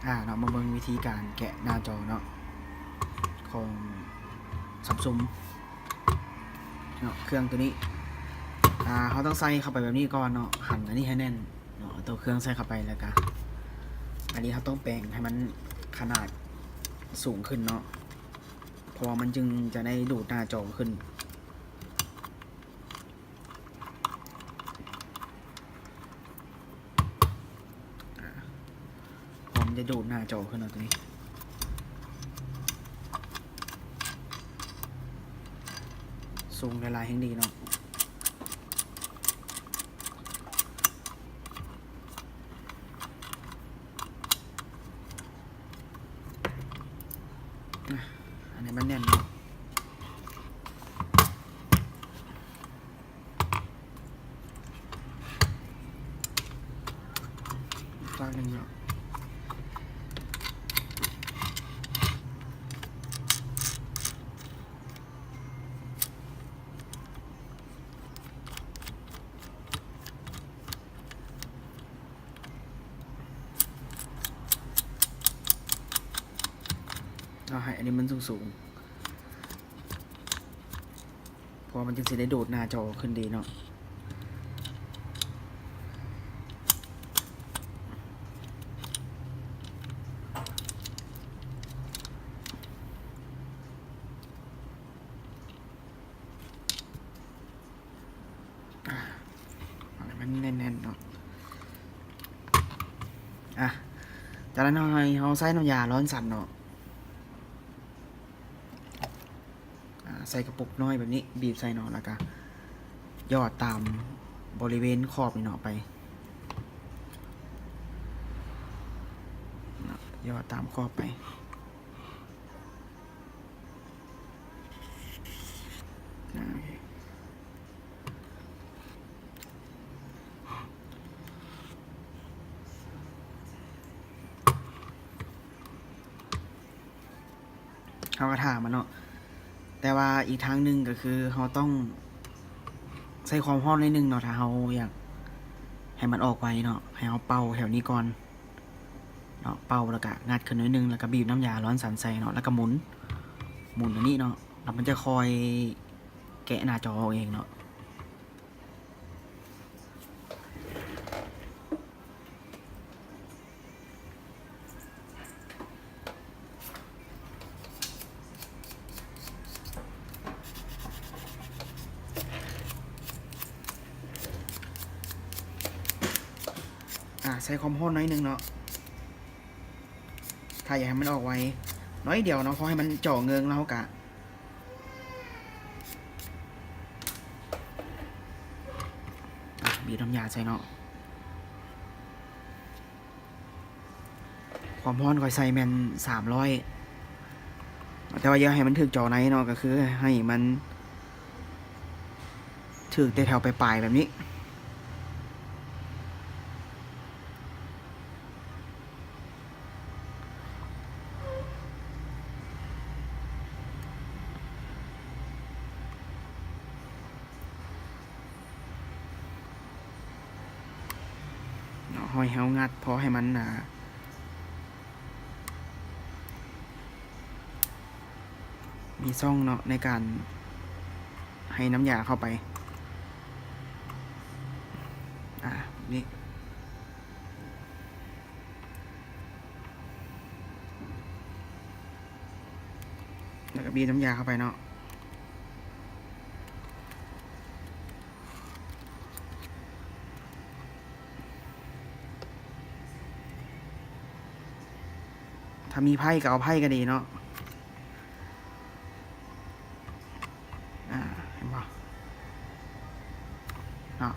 ອ່າເນາະ ມາເບິ່ງວິທີການແກະໜ້າຈໍເນາະ ຂອງ Samsung ເນາະ ເຄື່ອງໂຕນີ້ ອ່າ ເຮົາຕ້ອງໃສ່ເຂົ້າໄປແບບນີ້ກ່ອນເນາະ ຫັນອັນນີ້ໃຫ້ແໜ້ນເນາະ ເອົາໂຕເຄື່ອງໃສ່ເຂົ້າໄປ ແລ້ວກະອັນນີ້ເຮົາຕ້ອງແປງໃຫ້ມັນຂະໜາດສູງຂຶ້ນເນາະ ເພາະວ່າມັນຈຶ່ງຈະໄດ້ດູດໜ້າຈໍຂຶ້ນ. ພ້ອມຈະດູດໜ້າຈໍຂຶ້ນເນາະ ຕົວນີ້ ສູງຫຼາຍໆແຮ່ງດີເນາະ. ອ່ະ ອັນນີ້ມັນແໜ້ນເນາະ ຟາກໜຶ່ງເນາະ. ເອົາໃຫ້ອັນນີ້ມັນສູງໆ ເພາະວ່າມັນຈຶ່ງຊິໄດ້ດູດໜ້າຈໍຂຶ້ນດີເນາະ. ໃຫ້ມັນແໜ້ນໆເນາະ. ອ່ະ ຈາກນັ້ນເຮົາ ໃຫ້ເຮົາໃຊ້ນ້ຳຢາຮ້ອນສັນເນາະ. ອ່າ ໃສ່ກະປຸກນ້ອຍແບບນີ້ ບີບໃສ່ເນາະ ແລ້ວກະຢອດຕາມບໍລິເວນຂອບນີ້ເນາະ ໄປເນາະ ຢອດຕາມຂອບໄປ. ເຮົາກະຖ້າມັນເນາະ ແຕ່ວ່າອີກທາງໜຶ່ງກະຄືເຮົາຕ້ອງໃຊ້ຄວາມຮ້ອນໜ້ອຍໜຶ່ງເນາະ ຖ້າເຮົາຢາກໃຫ້ມັນອອກໄວເນາະ ໃຫ້ເຮົາເປົ່າແຖວນີ້ກ່ອນເນາະ ເປົ່າແລ້ວກະງັດຂຶ້ນໜ້ອຍໜຶ່ງ ແລ້ວກະບີບນ້ຳຢາຮ້ອນສັນໃສ່ເນາະ ແລ້ວກະໝູນ ໝູນອັນນີ້ເນາະ ແລ້ວມັນຈະຄ່ອຍແກະໜ້າຈໍອອກເອງເນາະ. ອ່າ ໃສ່ຄວາມຮ້ອນໜ້ອຍໜຶ່ງເນາະ ຖ້າຢາກໃຫ້ມັນອອກໄວໜ້ອຍດຽວເນາະ ເພາະໃຫ້ມັນເຈາະເງິງ ແລ້ວເຮົາກະ ອ່ະ ບີບນ້ຳຢາໃສ່ເນາະ. ຄວາມຮ້ອນຂ້ອຍໃສ່ແມ່ນສາມຮ້ອຍ ແຕ່ວ່າຢາກໃຫ້ມັນຖືກຈໍໃນເນາະ ກະຄືໃຫ້ມັນຖືກແຕ່ແຖວປາຍໆແບບນີ້. ເນາະ ຫ້ອຍເຮົາງັດພໍໃຫ້ມັນ ອ່າ ມີຊ່ອງເນາະ ໃນການໃຫ້ນ້ຳຢາເຂົ້າໄປ ອ່າ ນີ້ ແລ້ວກະບີບນ້ຳຢາເຂົ້າໄປເນາະ. ຖ້າມີໄພ້ກະເອົາໄພ້ກະດີເນາະ. ອ່າ ເຫັນບໍ່ເນາະ.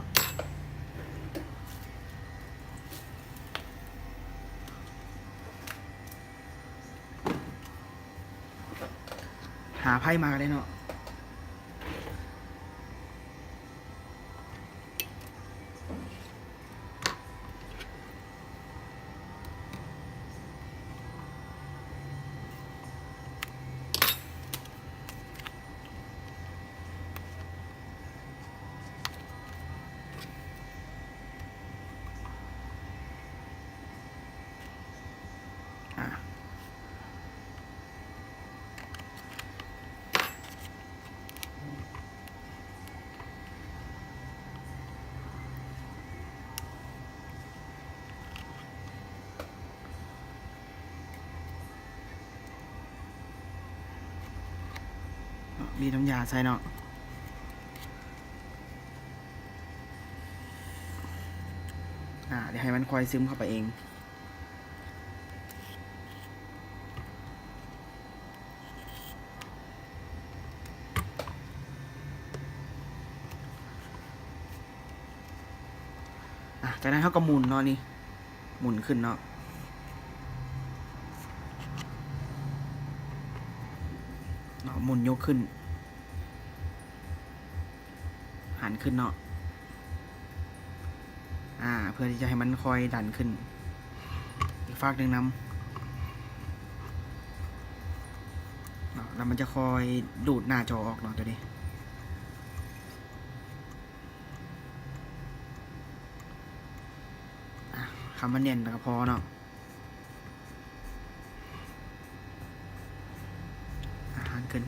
ຫາໄພ້ມາກະໄດ້ເນາະ. ເ ບີດນ້ຳຢາໃສ່ເນາະ. ອາ ດຽວໃຫ້ມັນຄ່ອຍຊຶມເຂົ້າໄປເອງ. ອາ ຈາກນັ້ນເຮົາກໍໝູນເນາະ ນີ້ ໝູນຂຶ້ນເນາະ ເນາະ ໝູນຍົກຂຶ້ນ ຫັນຂຶ້ນເນາະ ອາ ເພື່ອທີ່ຈະໃຫ້ມັນຄ່ອຍດັນຂຶ້ນອີກຟາກໜຶ່ງນຳເນາະ ແລ້ວມັນຈະຄ່ອຍດູດໜ້າຈໍອອກເນາະ ໂຕນີ້. ອາ ຄຳວ່າແໜ້ນກໍພໍເນາະ ອາ ຫັນຂຶ້ນ.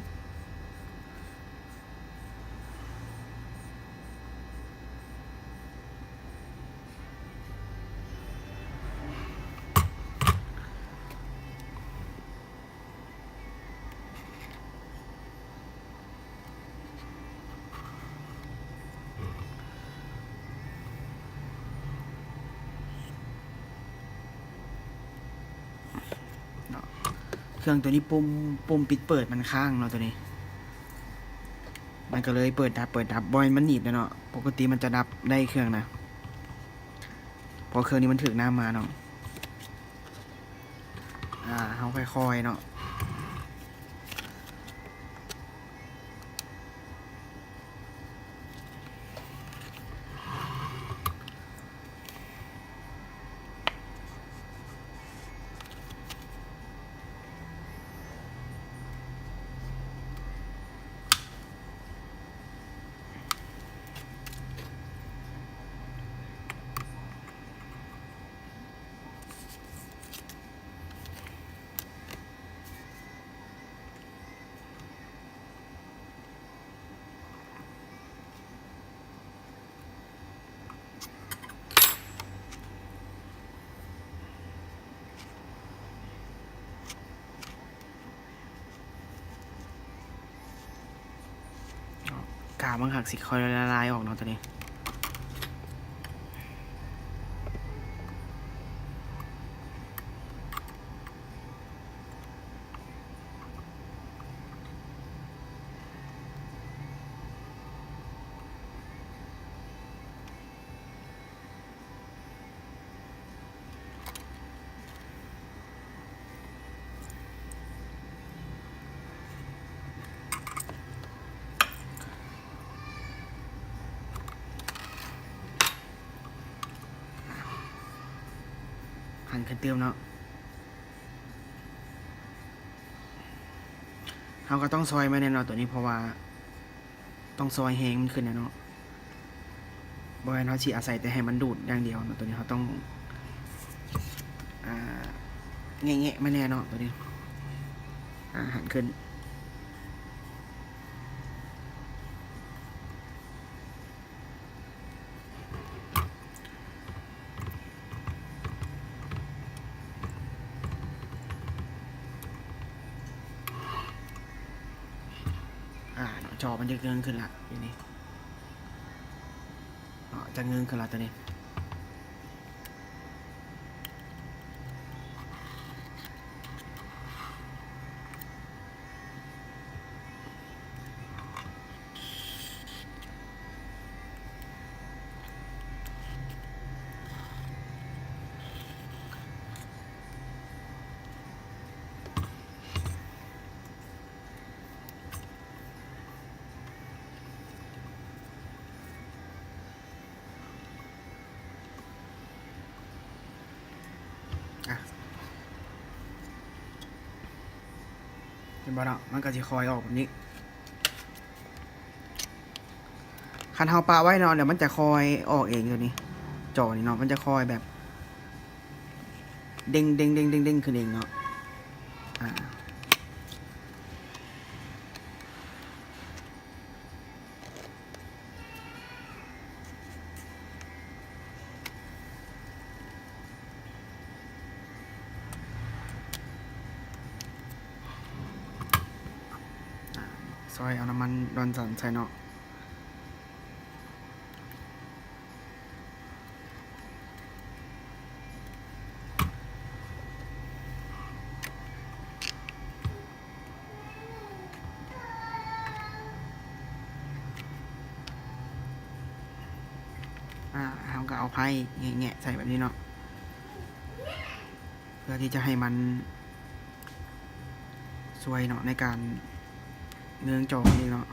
ເນາະ ເຄື່ອງໂຕນີ້ ປຸ່ມ ປຸ່ມປິດເປີດມັນຄ້າງເນາະ ໂຕນີ້ ມັນກໍເລີຍເປີດດັບ ເປີດດັບ ບໍ່ແມ່ນມັນໜີບເດ້ເນາະ ປົກກະຕິມັນຈະດັບໄດ້ເຄື່ອງນະ ເພາະເຄື່ອງນີ້ມັນຖືກນ້ຳມາເນາະ. ອາ ເຮົາຄ່ອຍໆເນາະ ກາວມັນຫາກຊິຄ່ອຍລະລາຍອອກເນາະ ໂຕນີ້. ຫັນຂຶ້ນຕື່ມເນາະ ເຮົາກໍຕ້ອງຊ່ອຍມັນແນ່ເນາະ ໂຕນີ້ ເພາະວ່າ ຕ້ອງຊ່ອຍແຮງມັນຂຶ້ນແຫຼະເນາະ ບໍ່ແມ່ນເຮົາຊິອາໄສແຕ່ໃຫ້ມັນດູດຢ່າງດຽວເນາະ ໂຕນີ້ເຮົາຕ້ອງ ອາ ແງະໆມັນແນ່ເນາະ ໂຕນີ້ ອາ ຫັນຂຶ້ນ ອາ ເນາະ ຈໍມັນຈະເງີຍຂຶ້ນລະ ດຽວນີ້ເນາະ ຈະເງືອງຂຶ້ນລະ ໂຕນີ້. ອ່ະ ເຫັນບໍ່ເນາະ ມັນກໍຊິຄ່ອຍອອກແບບນີ້ ຄັນເຮົາປະໄວ້ເນາະ ດຽວມັນຈະຄ່ອຍອອກເອງ ໂຕນີ້ ຈໍນີ້ເນາະ ມັນຈະຄ່ອຍແບບເດ້ງໆໆໆຂຶ້ນເອງເນາະ ອາ. ອ່າ ຊອຍເອົານ້ຳມັນດອນສັນໃສ່ເນາະ. ອາ ເຮົາກໍເອົາໄພ້ແງະໆໃສ່ແບບນີ້ເນາະ ເພື່ອທີ່ຈະໃຫ້ມັນຊ່ວຍເນາະ ໃນການເງືອງຈໍນີ້ເນາະ.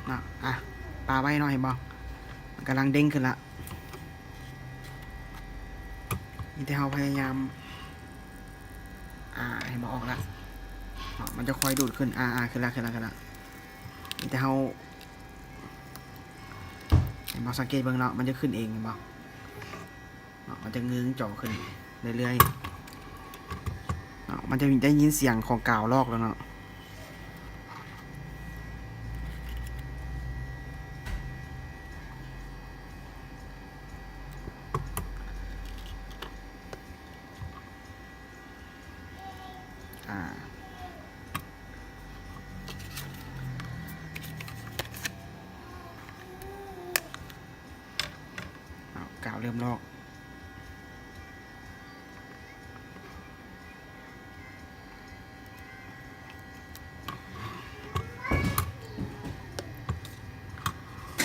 ນະ ອະ ປາໄວ້ເນາະ ເຫັນບໍ່? ມັນກຳລັງເດ້ງຂຶ້ນລະ. ມີແຕ່ເຮົາພະຍາຍາມ ອາ ເຫັນບໍ່? ອອກລະເນາະ ມັນຈະຄ່ອຍດູດຂຶ້ນ ອາ ອາ ຂຶ້ນລະ ຂຶ້ນລະ ຂຶ້ນລະ. ມີແຕ່ເຮົາ ເຫັນບໍ່? ສັງເກດເບິ່ງເນາະ ມັນຈະຂຶ້ນເອງ ເຫັນບໍ່? ເນາະ ມັນຈະເງືອງຈໍຂຶ້ນເລື້ອຍໆເນາະ ມັນຈະໄດ້ຍິນສຽງຂອງກາວລອກແລ້ວເນາະ. ອາ ອ້າວ ກາວເລີ່ມລອກ.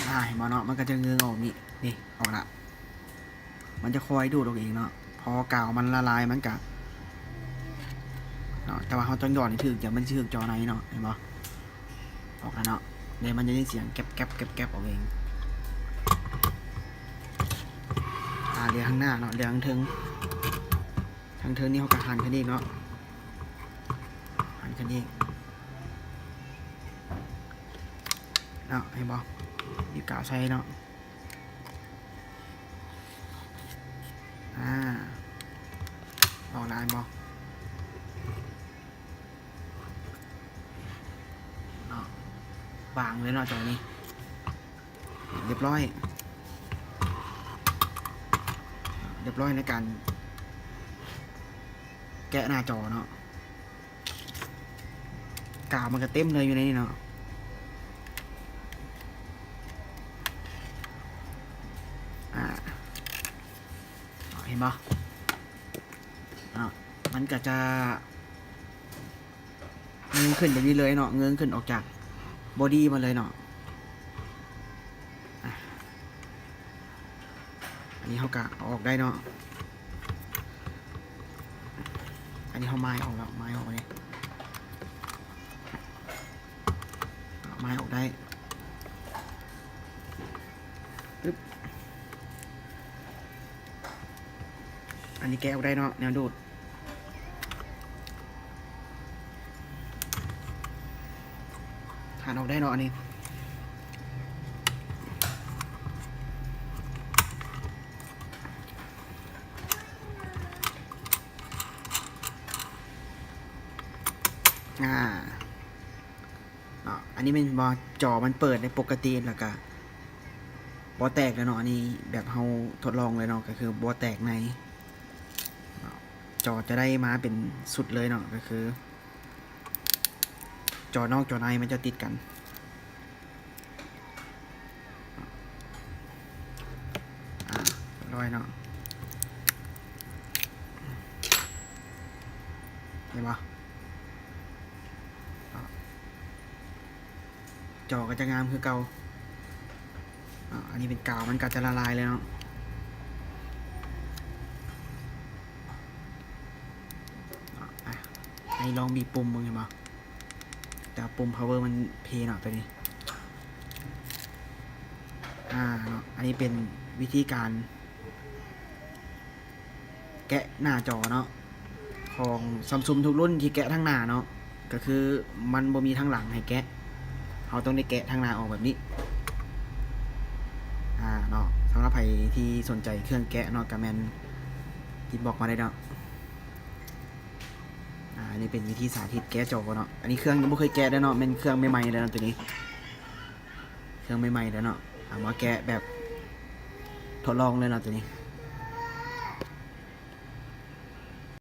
ອາ ເຫັນບໍ່ເນາະ? ມັນກໍຈະເງືອອອກນີ້ ນີ້ ອອກລະ ມັນຈະຄ່ອຍດູດອອກເອງເນາະ. ພໍກາວມັນລະລາຍ ມັນກະ ເນາະ ແຕ່ວ່າເຮົາຕ້ອງຢອດໃຫ້ຖືກ ດຽວມັນຊິຖືກຈໍໃນເນາະ ເຫັນບໍ່? ອອກແລ້ວເນາະ ເດ ມັນຈະໄດ້ຍິນສຽງແກັບໆ ແກັບໆ ອອກເອງ. ອາ ເຫຼືອທາງໜ້າເນາະ ເຫຼືອທາງເທິງ ທາງເທິງນີ້ເຮົາກໍຫັນຂຶ້ນອີກເນາະ ຫັນຂຶ້ນອີກເນາະ ເຫັນບໍ່? ບີບກາວໃສ່ເນາະ. ອາ ອອກແລ້ວເຫັນບໍ່ເນາະ? ວາງເລີຍເນາະ ເຈົ້ານີ້ ຮຽບຮ້ອຍ ຮຽບຮ້ອຍໃນການແກະໜ້າຈໍເນາະ. ກາວມັນກະເຕັມເລີຍຢູ່ໃນນີ້ເນາະ. ອາ ເຫັນບໍ່? ເນາະ ມັນກະຈະເງີຍຂຶ້ນແບບນີ້ເລີຍເນາະ ເງີຍຂຶ້ນອອກຈາກບໍດີ້ມາເລີຍເນາະ. ອາ ອັນນີ້ເຮົາກະເອົາອອກໄດ້ເນາະ. ອັນນີ້ເຮົາມາຍອອກແລ້ວ ມາຍອອກນີ້ ມາຍອອກໄດ້ ປຶບ ອັນນີ້ແກະອອກໄດ້ເນາະ ແນວດູດ. ຫັນອອກໄດ້ເນາະ ອັນນີ້ ອາ ເນາະ ອັນນີ້ແມ່ນບໍ່ ຈໍມັນເປີດໄດ້ປົກກະຕິ ແລ້ວກະບໍ່ແຕກແລ້ວເນາະ. ອັນນີ້ແບບເຮົາທົດລອງເລີຍເນາະ ກະຄືບໍ່ແຕກໃນເນາະ. ຈໍຈະໄດ້ມາເປັນຊຸດເລີຍເນາະ ກະຄືຈໍນອກຈໍໃນມັນຈະຕິດກັນ. ອາ ຮຽບຮ້ອຍເນາະ ເຫັນບໍ່? ຈໍກໍຈະງາມຄືເກົ່າ. ອາ ອັນນີ້ເປັນກາວ ມັນກໍຈະລະລາຍເລີຍເນາະ. ອາ ອັນນີ້ລອງບີບປຸ່ມເບິ່ງ ເຫັນບໍ່? ແຕ່ວ່າປຸ່ມພາວເວີມັນເພເນາະ ໂຕນີ້. ອາ ເນາະ ອັນນີ້ເປັນວິທີການ ແກະໜ້າຈໍເນາະ ຂອງຊຳຊຸງທຸກລຸ້ນທີ່ແກະທາງໜ້າເນາະ ກໍຄືມັນບໍ່ມີທາງຫຼັງໃຫ້ແກະ ເຮົາຕ້ອງໄດ້ແກະທາງໜ້າອອກແບບນີ້. ອາ ເນາະ ສຳລັບໃຜທີ່ສົນໃຈເຄື່ອງແກະເນາະ ກໍແມ່ນອິນບັອກມາໄດ້ເນາະ. ອັນນີ້ເປັນວິທີສາທິດແກະຈໍເນາະ. ອັນນີ້ເຄື່ອງຍັງບໍ່ເຄີຍແກະເດ້ເນາະ, ແມ່ນເຄື່ອງໃໝ່ໆເດ້ເນາະໂຕນີ້, ເຄື່ອງໃໝ່ໆເດ້ເນາະ. ເອົາມາແກະແບບທົດລອງເລີຍເນາະໂຕນີ້.